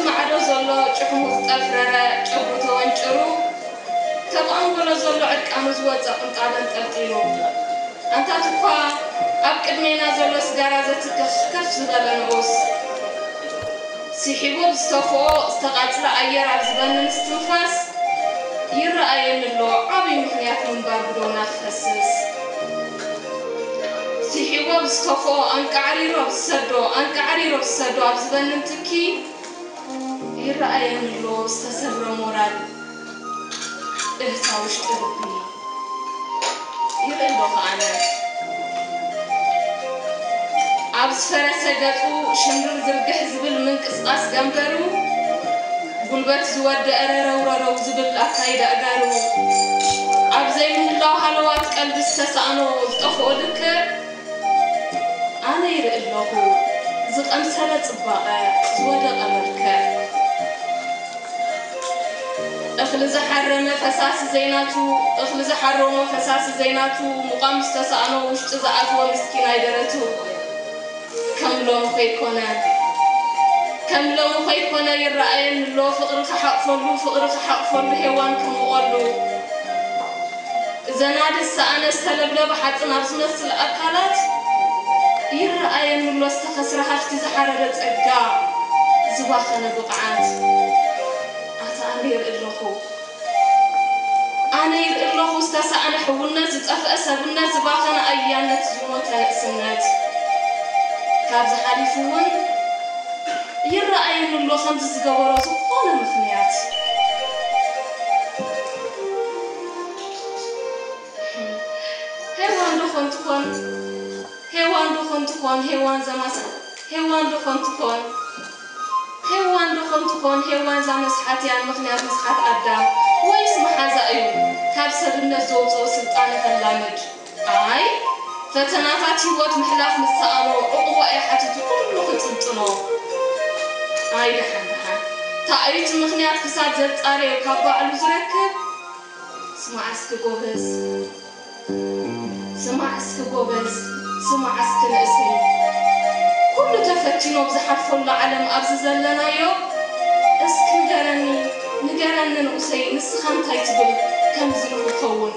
ማዕዶ ዘሎ ጭሕሙኽ ጠፍረረ ጨጉሩ ተወንጭሩ፣ ካብ ኣንጎሎ ዘሎ ዕርቃኑ ዝወጸ ቅንጣበ ኣንጠልጢሉ። ኣንታት እኳ ኣብ ቅድሜና ዘሎ ስጋራ ዘትክኽ ከፍ ዝበለ ንኡስ፣ ስሒቡ ኣብ ዝተፍኦ ዝተቓጽለ ኣየር ኣብ ዝበንን እስትንፋስ ይረኣየኒ ኣሎ ዓብዪ ምኽንያት ምንባር ብደውና ክፈስስ። ስሒቡ ኣብ ዝተፍኦ ኣንቃዕሪሩ ኣብ ዝሰዶ፣ ኣንቃዕሪሩ ኣብ ዝሰዶ ኣብ ዝበንን ትኪ ይረኣየኒ ኣሎ ዝተሰብረ ሞራል እህታ ውሽጢ ልቢ። ይርኢ ኣለኹ ኣነ። ኣብ ዝፈረሰ ገጹ ሽምርር ዝርግሕ ዝብል ምንቅስቓስ ገንበሩ፣ ጉልበት ዝወደአ ረረው ረረው ዝብል ኣካይዳ ኣእጋሩ፣ ኣብ ዘይምህላው ሃለዋት ቀልቢ ዝተሳእኖ ዝጠፍኦ ልክዕ ኣነ ይርኢ ኣለኹ ዝቐምሰለ ጽባቐ ዝወደቐ መልክዕ። እኽሊ ዝሓረመ ፈሳሲ ዘይናቱ፣ እኽሊ ዝሓረሞ ፈሳሲ ዘይናቱ፣ ምቋም ዝተሳእኖ ውሽጢ ዝኣትወ ምስኪናይ ደረቱ። ከም ሎሚ ከይኮነ፣ ከም ሎሚ ከይኮነ ይረኣየኒ ኣሎ ፍቕሪ ክሓቕፈሉ፣ ፍቕሪ ክሓቕፈሉ ሄዋን ክምቐሉ። እዘን ኣደ ዝሰኣነ ዝተለብለበ ሓጽን ኣብ ዝመስል ኣካላት ይረኣየኒ ኣሎ ዝተኸስረ ሃፍቲ ዝሓረረ ጸጋ ዝባኸነ ብቕዓት። ኣታ ኣነ ይርኢ ኣለኹ። ኣነ ይርኢ ኣለኹ ዝተሳእነ ሕውነት ዝጠፍአ ሰብነት ዝባኸነ ኣያነት ዝሞተ ንእስነት። ካብዚ ሓሊፉ እውን ይረኣየኒ ኣሎ ከምዚ ዝገበሮ ዝኾነ ምኽንያት። ሄዋን ዶ ኾን ትኾን? ሄዋን ዶ ኾን ትኾን? ሄዋን ዘማስ-፣ ሄዋን ዶ ኾን ትኾን? ሄዋን ዶ ኾን ትኾን? ሄዋን ዛ መስሓትያን ምኽንያት ምስሓት ኣዳም ወይስ መሓዛ እዩ ካብ ሰብነት ዘውፅኦ ስልጣነ ከላምድ? ኣይ ፈተናታት ህይወት ምሕላፍ ምስ ሰኣኖ ዕቑባ እያ ሓቲቱ ኩሉ ክጥንጥኖ። ኣይ ደሓን ደሓን ታኣይቲ ምኽንያት ክሳብ ዘፃረዮ ካብ ባዕሉ ዝረክብ። ስማዕ እስኪ ጎበዝ፣ ስማዕ እስኪ ጎበዝ፣ ስማዕ እስኪ ንእሰይ። ኩሉ ተፈቲኑ ኣብ ዝሓልፈሉ ዓለም ኣብዚ ዘለናዮ፣ እስኪ ንገረኒ፣ ንገረኒ ንኡሰይ፣ ንስኻ እንታይ ትብል ከምዚ ንክኸውን?